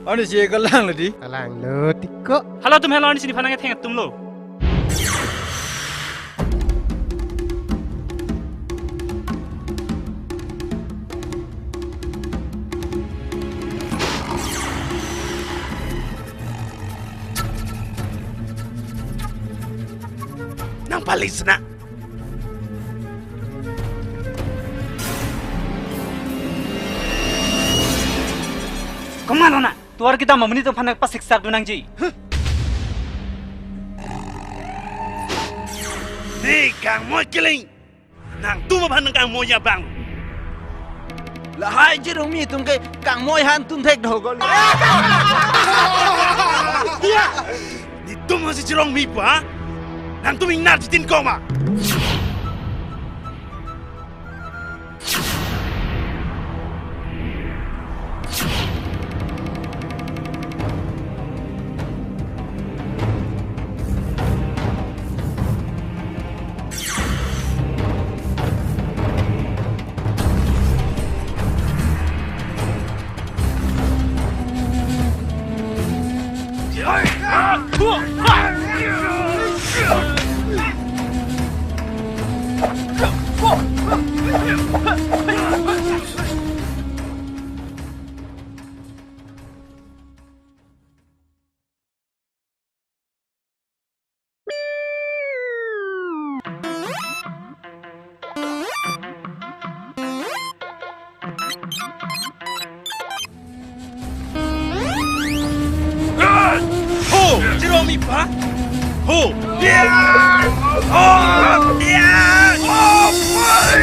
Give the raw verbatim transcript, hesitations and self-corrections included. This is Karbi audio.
Arnisi kalang lo dei. Kalang lo tiko. Hala atum helo, arnisi nephan nangketheng atum lo. Nangpalisna. Komat lo na? Tovar kedam amonit atum aphan nangpasiksak dun nangji. Ne kangmoi keling. Nangtum aphan nangkangmoi abang. Lahai Jirongmi atum ke kangmoi hantun thek dogol. Netum hasi Jirongmi pu, ha? Nangtum ingnar chitin koma. Ho, Jirongmi pa. Ho. Ya. Oh, ya. Oh, boy.